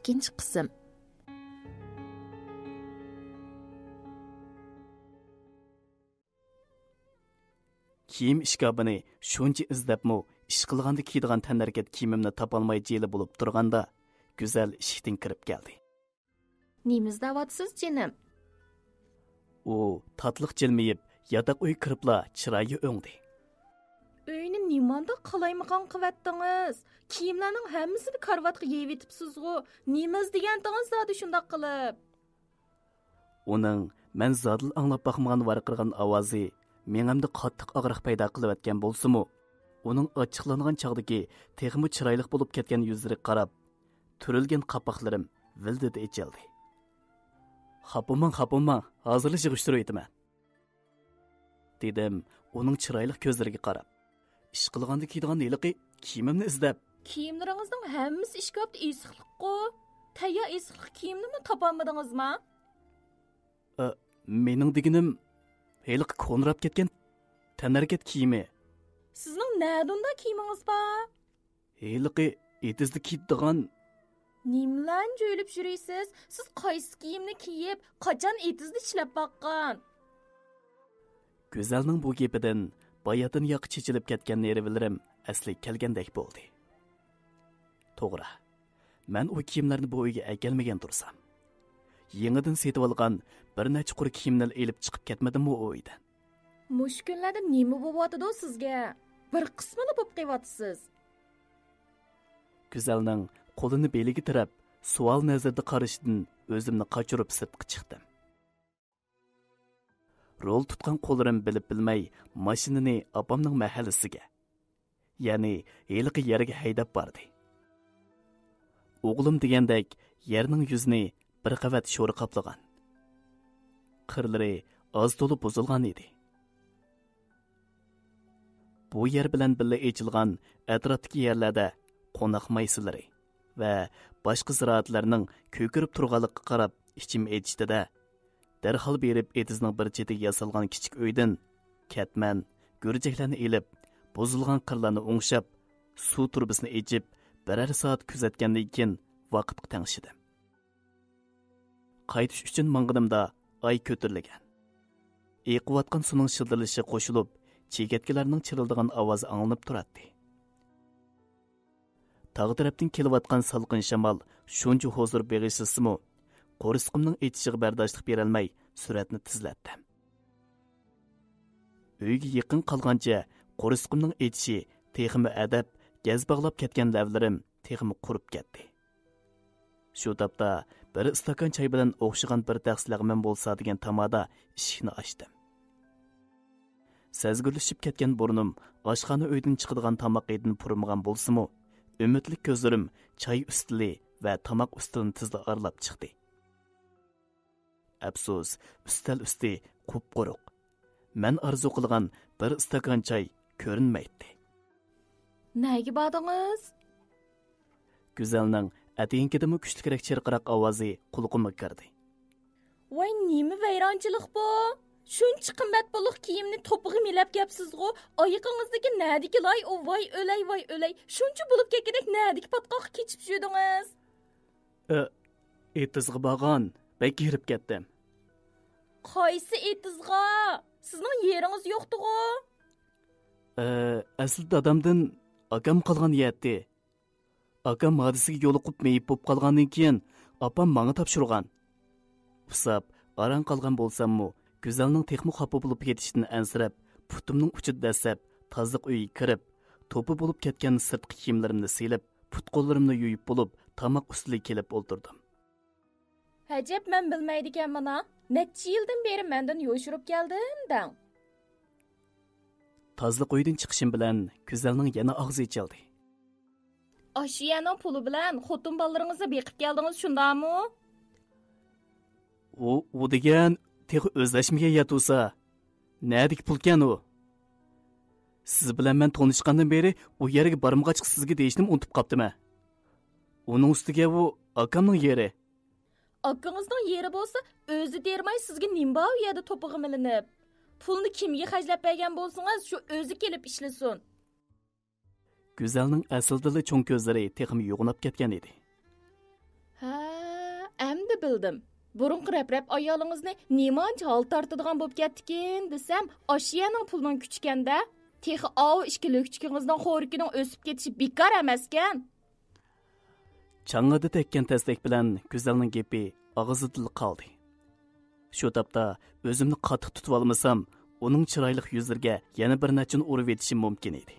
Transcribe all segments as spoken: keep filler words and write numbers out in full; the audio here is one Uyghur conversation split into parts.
ئىككىنچى قىسىم. كىيىم ئىشكاپىنى شۇنچە ئىزدەپمۇ، ئىشقىلغاندا كىيىدىغان تەنھەرىكەت كىيىمىمنى تاپالماي جىلە بولۇپ تۇرغاندا، گۈزەل ئىشىكتىن كىرىپ كەلدى. نېمە ئىزدەۋاتىسىز، جېنىم؟ ئۇ تاتلىق جىلمىيىپ، ياتاق ئۆيگە كىرىپلا چىرايى ئۆڭدى. ئۆينى نېمانداق قالايمىقان قىلىۋەتتىڭىز؟ كىيىملەرنىڭ ھەممىسىنى كارىۋاتقا يېيىۋېتىپسىزغۇ؟ نېمە ئىزدىگەنتىڭىز زادى شۇنداق قىلىپ؟ ئۇنىڭ مەن زادىلا ئاڭلاپ باقمىغان ۋارقىرىغان ئاۋازى مېڭەمدە قاتتىق ئاغرىق پەيدا قىلىۋەتكەن بولسىمۇ، ئۇنىڭ ئاچچىقلانغان چاغدىكى تېخىمۇ چىرايلىق بولۇپ كەتكەن يۈزلىرىگە قاراپ، تۈرۈلگەن قاپاقلىرىم ۋىلدىدە ئېچىلدى. خاپا بولماڭ، خاپا بولماڭ، ھازىرلا يىغىشتۇرۇۋېتىمەن، دېدىم ئۇنىڭ چىرايلىق كۆزلىرىگە قاراپ. ئىشقىلغاندا كىيىدىغان ھېلىقى كىيىمىمنى ئىزدەپ. كىيىملىرىڭىزنىڭ ھەممىسى ئىشكاپتا ئېسىقلىققۇ. تەييار ئېسىقلىق كىيىمنىمۇ تاپالمىدىڭىزما؟ ئە، مېنىڭ دېگىنىم، ھېلىقى كونىراپ كەتكەن تەنھەرىكەت كىيىمى. سىزنىڭ نەدە ئۇنداق كىيىمىڭىز بار؟ ھېلىقى ئېتىزدا كىيىدىغان. نېمىلەرنى جۆيلۈپ يۈرىسىز؟ سىز قايسى كىيىمنى كىيىپ، قاچان ئېتىزدا ئىشلەپ باققان؟ گۈزەلنىڭ بۇ گېپىدىن باياتىن ياققا چېچىلىپ كەتكەن نېرۋىلىرىم ئەسلىگە كەلگەندەك بولدى. توغرا، مەن ئۇ كىيىملەرنى بۇ ئۆيگە ئەكەلمىگەن تۇرسام، يېڭىدىن سېتىۋالغان بىر نەچچە قۇر كىيىمنىلا ئېلىپ چىقىپ كەتمىدىممۇ ئۇ ئۆيدىن؟ مۇشۇ كۈنلەردە نېمە بولۇۋاتىدۇ سىزگە؟ بىر قىسمىلا بولۇپ قېلىۋاتىسىز. گۈزەلنىڭ قولىنى بېلىگە تىرەپ، سوئال نەزىرىدە قارىشىدىن ئۆزۈمنى قاچۇرۇپ سىرتقا چىقتىم. رول تۇتقان قوللىرىم بىلىپ بىلمەي ماشىنىنى ئاپامنىڭ مەھەللىسىگە، يەنى ھېلىقى يەرگە ھەيدەپ باردى. ئوغلۇم دېگەندەك يەرنىڭ يۈزىنى بىر قەۋەت شورا قاپلىغان. قىرلىرى ئاز تولا بۇزۇلغان ئىدى. بۇ يەر بىلەن بىللە ئېچىلغان ئەتراپتىكى يەرلەردە قوناق مايسىلىرى ۋە باشقا زىرائەتلەرنىڭ كۆكىرىپ تۇرغانلىقىغا قاراپ ئىچىم ئېچىشتى-دە، دەرھال بېرىپ ئېتىزنىڭ بىر چېتىگە ياسالغان كىچىك ئۆيدىن كەتمەن، گۈرجەكلەرنى ئېلىپ، بۇزۇلغان قىرلارنى ئوڭشاپ، سۇ تۇرۇبىسىنى ئېچىپ، بىرەر سائەت كۆزەتكەندىن كېيىن ۋاقىتقا تەڭشىدىم. قايتىش ئۈچۈن ماڭغىنىمدا ئاي كۆتۈرۈلگەن. ئېقىۋاتقان سۇنىڭ شىلدىرلىشىغا قوشۇلۇپ، چېكەتكىلەرنىڭ چىرىلدىغان ئاۋازى ئاڭلىنىپ تۇراتتى. تاغ تەرەپتىن كېلىۋاتقان سالقىن شامال شۇنچە ھۇزۇر بېغىشلىسىمۇ، قورسىقىمنىڭ ئېچىشىغا بەرداشلىق بېرەلمەي، سۈرئەتنى تېزلەتتىم. ئۆيگە يېقىن قالغانچە قورسىقىمنىڭ ئېچىشى تېخىمۇ ئەدەپ، گەز باغلاپ كەتكەن لەۋلىرىم تېخىمۇ قۇرۇپ كەتتى. شۇ تاپتا بىر ئىستاكان چاي بىلەن ئوخشىغان بىر تەخسە لەغمەن بولسا دېگەن تامادا ئىشىكنى ئاچتىم. سەزگۈرلىشىپ كەتكەن بۇرنۇم ئاشخانا ئۆيدىن چىقىدىغان تاماق ھىدىنى پۇرىمىغان بولسىمۇ، ئۈمىدلىك كۆزلىرىم چاي ئۈستىلى ۋە تاماق ئۈستىلىنى تېزلا ئارىلاپ چىقتى. ئەپسۇس، ئۈستەل ئۈستى قۇپقۇرۇق. مەن ئارزۇ قىلغان بىر ئىستاكان چاي كۆرۈنمەيتتى. نەگە باردىڭىز؟ گۈزەلنىڭ ئەتىگىنكىدىنمۇ كۈچلۈكرەك چىرقىراق ئاۋازى قۇلىقىمغا كىردى. ۋاي، نېمە ۋەيرانچىلىق بۇ؟ شۇنچە قىممەت پۇللۇق كىيىمنى توپىغا مىلەپ كەپسىزغۇ، ئايىقىڭىزدىكى نەدىكى لاي؟ ئۇ ۋاي ئۆلەي، ۋاي ئۆلەي، شۇنچە بولۇپ كەتكۈدەك نەدىكى پاتقاققا كېچىپ يۈردىڭىز؟ ئە، ئېتىزغا بارغان، بەك ھېرىپ كەتتىم. قايسى ئېتىزغا؟ سىزنىڭ يېرىڭىز يوقتىغۇ؟ ئە، ئەسلى دادامدىن ئاكام قالغان يەتتى. ئاكام ھادىسىگە يولۇقۇپ مېيىپ بولۇپ قالغاندىن كېيىن، ئاپام ماڭا تاپشۇرغان. ئۇسساپ، ئاران قالغان بولساممۇ، گۈزەلنىڭ تېخىمۇ خاپا بولۇپ كېتىشىدىن ئەنسىرەپ، پۇتۇمنىڭ ئۇچىدا دەسسەپ، تازىلىق ئۆيىگە كىرىپ، توپا بولۇپ كەتكەن سىرتقى كىيىملىرىمنى سېلىپ، پۇت-قوللىرىمنى يۇيۇپ بولۇپ، تاماق ئۈستىلىگە كېلىپ ئولتۇردۇم. ئەجەب، مەن بىلمەيدىكەنمەن ھا. نەچچە يىلدىن بېرى مەندىن يوشۇرۇپ كەلدىم دەڭ. تازىلىق ئۆيدىن چىقىشىم بىلەن گۈزەلنىڭ يەنە ئاغزى ئېچىلدى. ئاشۇ يەرنىڭ پۇلى بىلەن خوتۇن بالىلىرىڭىزنى بېقىپ كەلدىڭىز، شۇنداقمۇ؟ ئۇ، ئۇ دېگەن تېخى ئۆزلەشمىگەن يەر تۇرسا. نەدىكى پۇلكەن ئۇ؟ سىز بىلەن مەن تونۇشقاندىن بېرى ئۇ يەرگە بارمىغاچقا سىزگە دېيىشنىمۇ ئۇنتۇپ قاپتىمەن. ئۇنىڭ ئۈستىگە ئۇ ئاكامنىڭ يېرى. ئاكىڭىزنىڭ يېرى بولسا، ئۆزى تېرىماي سىزگە نېمە بار ئۇ يەردە توپىغا مىلىنىپ؟ پۇلنى كىمگە خەجلەپ بەرگەن بولسىڭىز، شۇ ئۆزى كېلىپ ئىشلىسۇن. گۈزەلنىڭ ئەسلىدىلا چوڭ كۆزلىرى تېخىمۇ يوغىناپ كەتكەن ئىدى. ھە، بىلدىم. بۇرۇنقى رەپ-رەپ ئايالىڭىزنى نېمانچە ھال تارتىدىغان بولۇپ كەتتىكىن دېسەم، ئاشۇ يەرنىڭ پۇلىنىڭ كۈچىكەندە. تېخى ئاۋۇ ئىككى لۆكچىكىڭىزنىڭ خورىكىنىڭ ئۆسۈپ كېتىشى بىكار ئەمەسكەن. چاڭغىدا تەگكەن تەستەك بىلەن گۈزەلنىڭ گېپى ئاغزىدىلا قالدى. شۇ تاپتا ئۆزۈمنى قاتتىق تۇتۇۋالمىسام، ئۇنىڭ چىرايلىق يۈزلىرىگە يەنە بىر نەچچىنى ئۇرۇۋېتىشىم مۇمكىن ئىدى.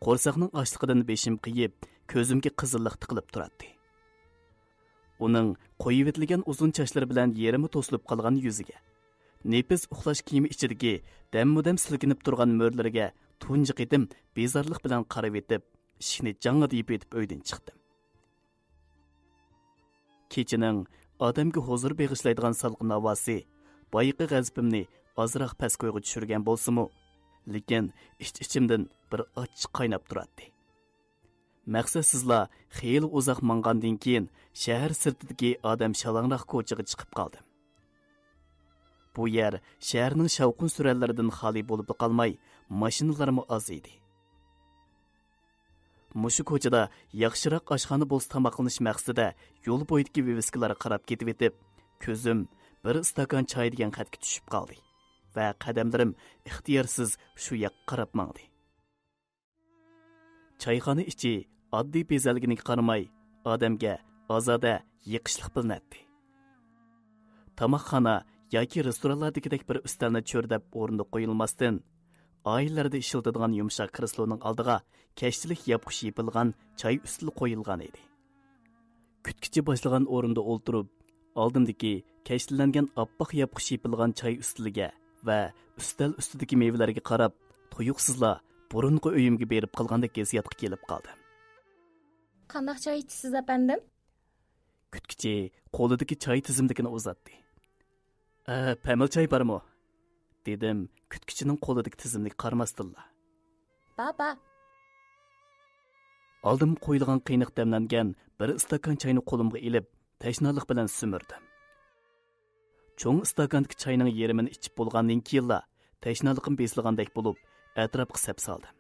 قورساقنىڭ ئاچلىقىدىن بېشىم قېيىپ، كۆزۈمگە قىزىللىق تىقىلىپ تۇراتتى. ئۇنىڭ قويۇۋېتىلگەن ئۇزۇن چاچلىرى بىلەن يېرىمى توسۇلۇپ قالغان يۈزىگە، نېپىز ئۇخلاش كىيىمى ئىچىدىكى دەممۇدەم سىلكىنىپ تۇرغان مۆرىلىرىگە تۇنجى قېتىم بىزارلىق بىلەن قارىۋېتىپ، ئىشىكنى جاڭڭىدە يېپىۋېتىپ ئۆيدىن چىقتىم. كېچىنىڭ ئادەمگە ھۇزۇر بېغىشلايدىغان سالقىن ھاۋاسى بايىقى غەزىپىمنى ئازراق پەسكويغا چۈشۈرگەن بولسىمۇ، لېكىن ئىچ-ئىچىمدىن بىر ئاچچىق قايناپ تۇراتتى. مەقسەتسىزلا خېلى ئۇزاق ماڭغاندىن كېيىن، شەھەر سىرتىدىكى ئادەم شالاڭراق كوچىغا چىقىپ قالدىم. بۇ يەر شەھەرنىڭ شاۋقۇن-سۈرەنلىرىدىن خالىي بولۇپلا قالماي، ماشىنىلارمۇ ئاز ئىدى. مۇشۇ كوچىدا ياخشىراق ئاشخانا بولسا تاماقلىنىش مەقسىتىدە يول بويىدىكى ۋىۋىسكىلارغا قاراپ كېتىۋېتىپ، كۆزۈم بىر ئىستاكان چاي دېگەن خەتكە چۈشۈپ قالدى ۋە قەدەملىرىم ئىختىيارسىز شۇ ياققا قاراپ ماڭدى. چايخانا ئىچى ئاددىي بېزەلگىنىگە قارىماي، ئادەمگە ئازادە، يېقىشلىق بىلىنەتتى. تاماقخانا ياكى رېستورانلاردىكىدەك بىر ئۈستەلنى چۆرىدەپ ئورۇندۇق قويۇلماستىن، ئائىلىلەردە ئىشلىتىدىغان يۇمشاق كرېسلونىڭ ئالدىغا كەشتىلىك ياپقۇچ يېپىلغان چاي ئۈستىلى قويۇلغان ئىدى. كۈتكۈچى باشلىغان ئورۇندا ئولتۇرۇپ، ئالدىمدىكى كەشتىلەنگەن ئاپئاق ياپقۇچ يېپىلغان چاي ئۈستىلىگە ۋە ئۈستەل ئۈستىدىكى مېۋىلەرگە قاراپ، تۇيۇقسىزلا بۇرۇنقى ئۆيۈمگە بېرىپ قالغاندەك ھېسسىياتقا كېلىپ قالدىم. قانداق چاي ئىچىسىز، ئەپەندىم؟ كۈتكۈچى قولىدىكى چاي تىزىملىكىنى ئۇزاتتى. ئە، پەمىل چاي بارمۇ؟ دېدىم كۈتكۈچىنىڭ قولىدىكى تىزىملىككە قارىماستىنلا. بار، بار. ئالدىمغا قويۇلغان قىيناق دەملەنگەن بىر ئىستاكان چاينى قولۇمغا ئېلىپ، تەشنالىق بىلەن سۈمۈردۈم. چوڭ ئىستاكاندىكى چاينىڭ يېرىمىنى ئىچىپ بولغاندىن كېيىنلا، تەشنالىقىم بېسىلغاندەك بولۇپ، ئەتراپقا سەپسالدىم.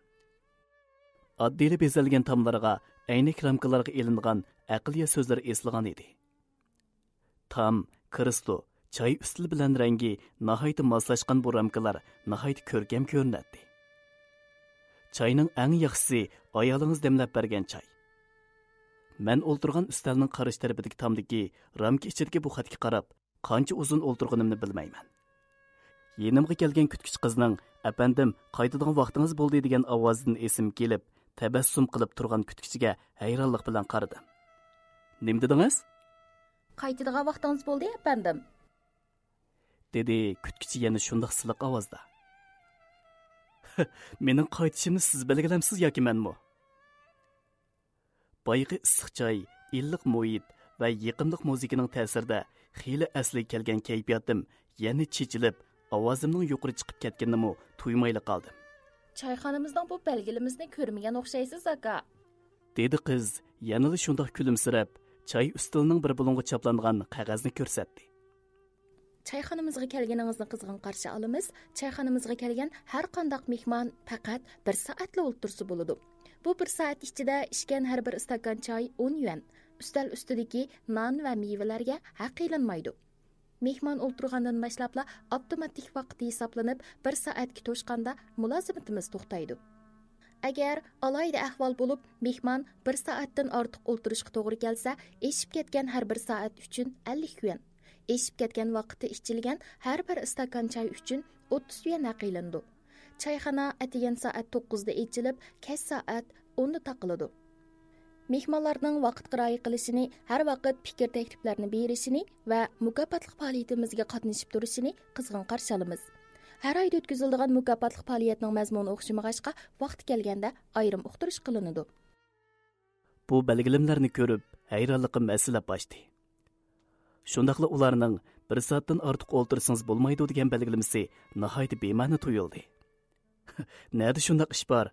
ئاددىيلا بېزەلگەن تاملارغا، ئەينەك رامكىلارغا ئېلىنغان ئەقلىيە سۆزلەر ئېسىلغان ئىدى. تام، كرېسلو، چاي ئۈستىلى بىلەن رەڭگى ناھايىتى ماسلاشقان بۇ رامكىلار ناھايىتى كۆركەم كۆرۈنەتتى. چاينىڭ ئەڭ ياخشىسى ئايالىڭىز دەملەپ بەرگەن چاي. مەن ئولتۇرغان ئۈستەلنىڭ قارشى تەرىپىدىكى تامدىكى رامكا ئىچىدىكى بۇ خەتكە قاراپ، قانچە ئۇزۇن ئولتۇرغىنىمنى بىلمەيمەن. يېنىمغا كەلگەن كۈتكۈچى قىزنىڭ، ئەپەندىم، قايتىدىغان ۋاقتىڭىز بولدى، دېگەن ئاۋازىدىن ئېسىم كېلىپ، تەبەسسۇم قىلىپ تۇرغان كۈتكۈچىگە ھەيرانلىق بىلەن قارىدىم. نېمە دېدىڭىز؟ قايتىدىغان ۋاقتىڭىز بولدى، ئەپەندىم. دېدى كۈتكۈچى يەنە شۇنداق سىلىق ئاۋازدا. مېنىڭ قايتىشىمنى سىز بەلگىلەمسىز ياكى مەنمۇ؟ بايىقى ئىسسىق چاي، ئىللىق مۇھىت ۋە يېقىملىق مۇزىكىنىڭ تەسىرىدە خېلى ئەسلىگە كەلگەن كەيپىياتىم يەنە چېچىلىپ، ئاۋازىمنىڭ يۇقىرى چىقىپ كەتكىنىنىمۇ تۇيمايلا قالدىم. چايخانىمىزنىڭ بۇ بەلگىلىمىسىنى كۆرمىگەن ئوخشايسىز، ئاكا. دېدى قىز يەنىلا شۇنداق كۈلۈمسىرەپ، چاي ئۈستىلىنىڭ بىر بۇلۇڭغا چاپلانغان قەغەزنى كۆرسەتتى. چايخانىمىزغا كەلگىنىڭىزنى قىزغىن قارشى ئالىمىز. چايخانىمىزغا كەلگەن ھەر قانداق مېھمان پەقەت بىر سائەتلا ئولتۇرسا بولىدۇ. بۇ بىر سائەت ئىچىدە ئىچكەن ھەر بىر ئىستاكان چاي ئون يۈەن. ئۈستەل ئۈستىدىكى نان ۋە مېۋىلەرگە ھەق ئېلىنمايدۇ. مېھمان ئولتۇرغاندىن باشلاپلا ئاپتوماتىك ۋاقتى ھېسابلىنىپ، بىر سائەتكە توشقاندا مۇلازىمىتىمىز توختايدۇ. ئەگەر ئالاھىدە ئەھۋال بولۇپ، مېھمان بىر سائەتتىن ئارتۇق ئولتۇرۇشقا توغرا كەلسە، ئېشىپ كەتكەن ھەر بىر سائەت ئۈچۈن ئەللىك يۈەن، ئېشىپ كەتكەن ۋاقىتتا ئىچىلگەن ھەر بىر ئىستاكان چاي ئۈچۈن ئوتتۇز يۈەن ھەق ئېلىنىدۇ. چايخانا ئەتىگەن سائەت توققۇزدا ئېچىلىپ، كەچ سائەت ئوندا تاقىلىدۇ. مېھمانلارنىڭ ۋاقىتقا رىئايە قىلىشىنى، ھەر ۋاقىت پىكىر تەكلىپلەرنى بېرىشىنى ۋە مۇكاپاتلىق پائالىيىتىمىزگە قاتنىشىپ تۇرۇشىنى قىزغىن قارشى ئالىمىز. ھەر ئايدا ئۆتكۈزۈلىدىغان مۇكاپاتلىق پائالىيەتنىڭ مەزمۇنى ئوخشىمىغاچقا، ۋاقتى كەلگەندە ئايرىم ئۇقتۇرۇش قىلىنىدۇ. بۇ بەلگىلىمىلەرنى كۆرۈپ، ھەيرانلىقىم ھەسسىلەپ ئاشتى. شۇنداقلا ئۇلارنىڭ بىر سائەتتىن ئارتۇق ئولتۇرسىڭىز بولمايدۇ دېگەن بەلگىلىمىسى ناھايىتى بىمەنە تۇيۇلدى. نەدە شۇنداق ئىش بار؟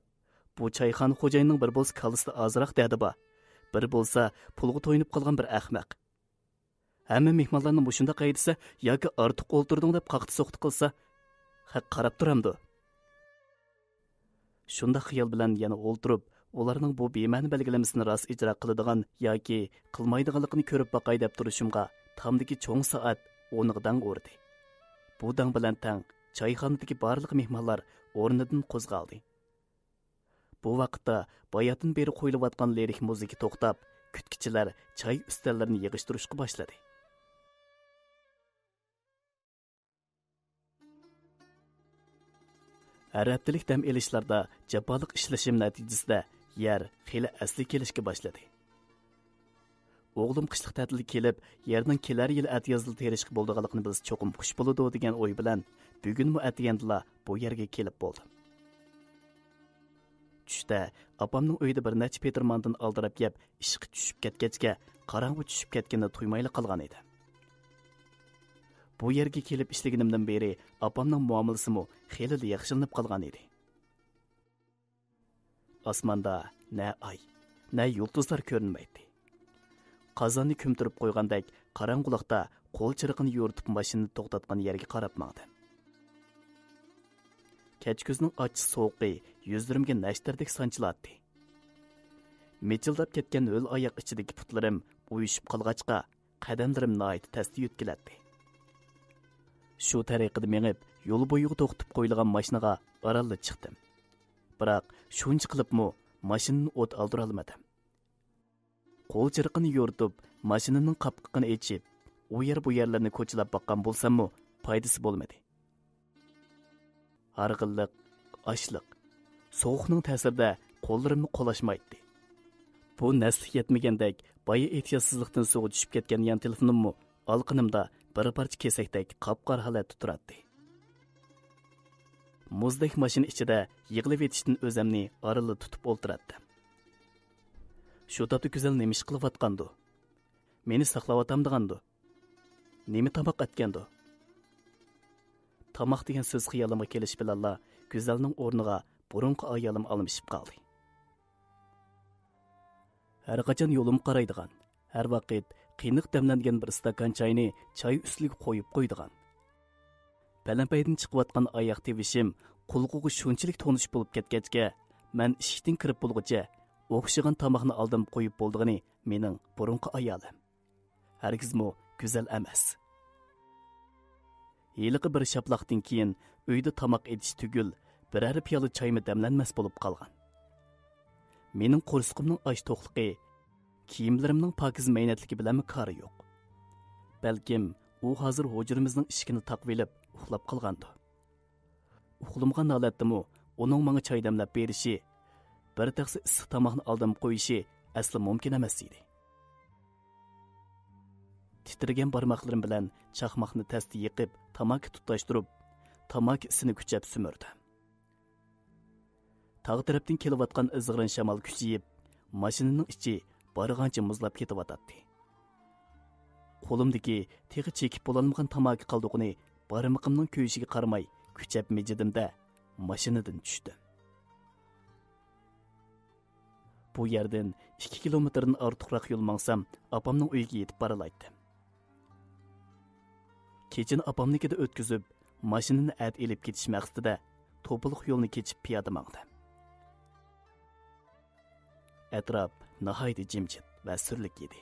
بۇ چايخانا خوجايىنىنىڭ بىر بولسا كاللىسىدا ئازراق دەردى بار، بىر بولسا پۇلغا تويۇنۇپ قالغان بىر ئەخمەق. ھەممە مېھمانلارنى مۇشۇنداق ھەيدىسە ياكى ئارتۇق ئولتۇردۇڭ دەپ قاقتى-سوقتى قىلسا، خەق قاراپ تۇرامدۇ؟ شۇنداق خىيال بىلەن يەنە ئولتۇرۇپ، ئۇلارنىڭ بۇ بىمەنە بەلگىلىمىسىنى راست ئىجرا قىلىدىغان ياكى قىلمايدىغانلىقىنى كۆرۈپ باقاي دەپ تۇرۇشۇمغا تامدىكى چوڭ سائەت ئونغا داڭ ئۇردى. بۇ داڭ بىلەن تەڭ چايخانىدىكى بارلىق مېھمانلار ئورنىدىن قوزغالدى. بۇ ۋاقىتتا باياتىن بېرى قويۇلۇۋاتقان لىرىك مۇزىكا توختاپ، كۈتكۈچىلەر چاي ئۈستەللىرىنى يىغىشتۇرۇشقا باشلىدى. ھەر ھەپتىلىك دەم ئېلىشلاردا جاپالىق ئىشلىشىم نەتىجىسىدە يەر خېلى ئەسلىگە كېلىشكە باشلىدى. ئوغلۇم قىشلىق تەتىلگە كېلىپ، يەرنىڭ كېلەر يىلى ئەتىيازدا تېرىشقا بولىدىغانلىقىنى بىلسە چوقۇم خۇش بولىدۇ دېگەن ئوي بىلەن بۈگۈنمۇ ئەتىگەندىلا بۇ يەرگە كېلىپ بولدۇم. چۈشتە ئاپامنىڭ ئۆيىدە بىر نەچچە پېتىرماندىن ئالدىراپ يەپ، ئىشقا چۈشۈپ كەتكەچكە، قاراڭغۇ چۈشۈپ كەتكىنىنى تۇيمايلا قالغان ئىدىم. بۇ يەرگە كېلىپ ئىشلىگىنىمدىن بېرى ئاپامنىڭ مۇئامىلىسىمۇ خېلىلا ياخشىلىنىپ قالغان ئىدى. ئاسماندا نە ئاي، نە يۇلتۇزلار كۆرۈنمەيتتى. قازاننى كۆمتۈرۈپ قويغاندەك قاراڭغۇلۇقتا قول چىرىقىنى يورۇتۇپ ماشىنىنى توختاتقان يەرگە قاراپ ماڭدىم. كەچكۈزنىڭ ئاچچىق سوغۇقى يۈزلىرىمگە نەشتەردەك سانچىلاتتى. مىچىلداپ كەتكەن ھۆل ئاياق ئىچىدىكى پۇتلىرىم ئۇيۇشۇپ قالغاچقا، قەدەملىرىم ناھايىتى تەستە يۆتكىلەتتى. شۇ تەرىقىدە مېڭىپ، يول بويىغا توختىتىپ قويۇلغان ماشىنىغا ئارانلا چىقتىم. بىراق شۇنچە قىلىپمۇ ماشىنىنى ئوت ئالدۇرالمىدىم. قول چىرىقىنى يورۇتۇپ، ماشىنىنىڭ قاپقىقىنى ئېچىپ، ئۇ يەر بۇ يەرلەرنى كوچىلاپ باققان بولساممۇ، پايدىسى بولمىدى. ھارغىنلىق، ئاچلىق، سوغۇقنىڭ تەسىرىدە قوللىرىممۇ قولاشمايتتى. بۇ نەسلىك يەتمىگەندەك بايا ئېھتىياتسىزلىقتىن سۇغا چۈشۈپ كەتكەن يان تېلېفونۇممۇ ئالىقىنىمدا بىر پارچە كېسەكتەك قاپقارا ھالەتتە تۇراتتى. مۇزدەك ماشىنا ئىچىدە يىغلىۋېتىشتىن ئۆزەمنى ئارىلا تۇتۇپ ئولتۇراتتىم. شۇ تاپتا گۈزەل نېمە ئىش قىلىۋاتقاندۇ؟ مېنى ساقلاۋاتامدىغاندۇ؟ نېمە تاماق ئەتكەندۇ؟ تاماق دېگەن سۆز خىيالىمغا كېلىشى بىلەنلا، گۈزەلنىڭ ئورنىغا بۇرۇنقى ئايالىم ئالمىشىپ قالدى. ھەرقاچان يولۇمغا قارايدىغان، ھەر ۋاقىت قېنىق دەملەنگەن بىر ئىستاكان چاينى چاي ئۈستىلىگە قويۇپ قويىدىغان. پەلەمپەيدىن چىقىۋاتقان ئاياق تىۋىشىم قۇلىقىغا شۇنچىلىك تونۇش بولۇپ كەتكەچكە، مەن ئىشىكتىن كىرىپ بولغۇچە ئوخشىغان تاماقنى ئالدىم قويۇپ بولىدىغىنى مېنىڭ بۇرۇنقى ئايالىم. ھەرگىزمۇ گۈزەل ئەمەس. ھېلىقى بىر شاپىلاقتىن كېيىن ئۆيدە تاماق ئېتىش تۈگۈل، بىرەر پىيالە چايمۇ دەملەنمەس بولۇپ قالغان. مېنىڭ قورسىقىمنىڭ ئاچ توقلۇقى، كىيىملىرىمنىڭ پاكىز مەينەتلىكى بىلەنمۇ كارى يوق. بەلكىم ئۇ ھازىر ھۇجرىمىزنىڭ ئىشىكىنى تاقىۋېلىپ ئۇخلاپ قالغاندۇ. ئۇخلىمىغان ھالەتتىمۇ ئۇنىڭ ماڭا چاي دەملەپ بېرىشى، بىر تەخسە ئىسسىق تاماقنى ئالدىم قويۇشى ئەسلا مۇمكىن ئەمەس ئىدى. تىترىگەن بارماقلىرىم بىلەن چاقماقنى تەستە يېقىپ، تاماكا تۇتاشتۇرۇپ، تاماكا ئىسىنى كۈچەپ سۈمۈردۈم. تاغ تەرەپتىن كېلىۋاتقان ئىزغىرىن شامال كۈچىيىپ، ماشىنىنىڭ ئىچى بارغانچە مۇزلاپ كېتىۋاتاتتى. قولۇمدىكى تېخى چېكىپ بولالمىغان تاماكا قالدۇقىنى بارمىقىمنىڭ كۆيۈشىگە قارىماي كۈچەپ مىجىدىم-دە، ماشىنىدىن چۈشتۈم. بۇ يەردىن ئىككى كىلومېتىردىن ئارتۇقراق يول ماڭسام، ئاپامنىڭ ئۆيىگە يېتىپ بارالايتتىم. كېچىنى ئاپامنىڭكىدە ئۆتكۈزۈپ، ماشىنىنى ئەتە ئېلىپ كېتىش مەقسىتىدە توپىلىق يولنى كېچىپ پىيادە ماڭدىم. ئەتراپ ناھايىتى جىمجىت ۋە سۈرلۈك ئىدى.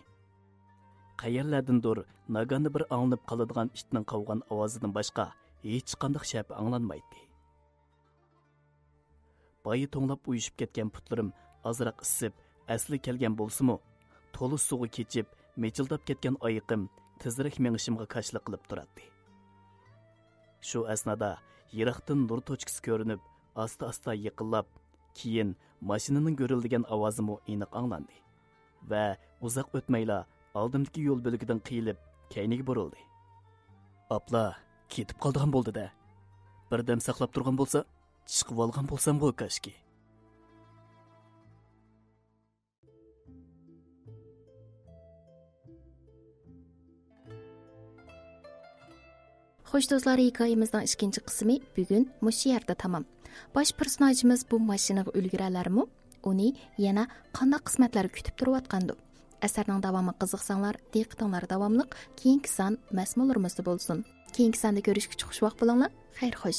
قەيەرلەردىندۇر ناگاندا بىر ئاڭلىنىپ قالىدىغان ئىتنىڭ قاۋىغان ئاۋازىدىن باشقا ھېچقانداق شەپە ئاڭلانمايتتى. بايا توڭلاپ ئۇيۇشۇپ كەتكەن پۇتلىرىم ئازراق ئىسسىپ، ئەسلىگە كەلگەن بولسىمۇ، تولا سۇغا كېچىپ، مىچىلداپ كەتكەن ئايىقىم تېزرەك مېڭىشىمغا كاشىلا قىلىپ تۇراتتى. شۇ ئەسنادا يىراقتىن نۇر توچكىسى كۆرۈنۈپ، ئاستا-ئاستا يېقىنلاپ، كېيىن ماشىنىنىڭ گۈرۈلدىگەن ئاۋازىمۇ ئېنىق ئاڭلاندى. ۋە ئۇزاق ئۆتمەيلا ئالدىمدىكى يول بۆلىكىدىن قىيىلىپ، كەينىگە بۇرۇلدى. ئاپلا، كېتىپ قالىدىغان بولدى-دە. بىردەم ساقلاپ تۇرغان بولسا، چىقىۋالغان بولسامغۇ كاشكى. خوش دوستلار، ھېكايىمىزنىڭ ئىككىنچى قىسمى بۈگۈن مۇشۇ يەردە تامام. باش پېرسوناژىمىز بۇ ماشىنىغا ئۈلگۈرەلەرمۇ؟ ئۇنى يەنە قانداق قىسمەتلەر كۈتۈپ تۇرۇۋاتقاندۇ؟ ئەسەرنىڭ داۋامىغا قىزىقساڭلار، دىققىتىڭلار داۋاملىق كېيىنكى سان مەزمۇنلىرىمىزدا بولسۇن. كېيىنكى ساندا كۆرۈشكىچە خۇش ۋاقىت بولۇڭلار. خەير خوش.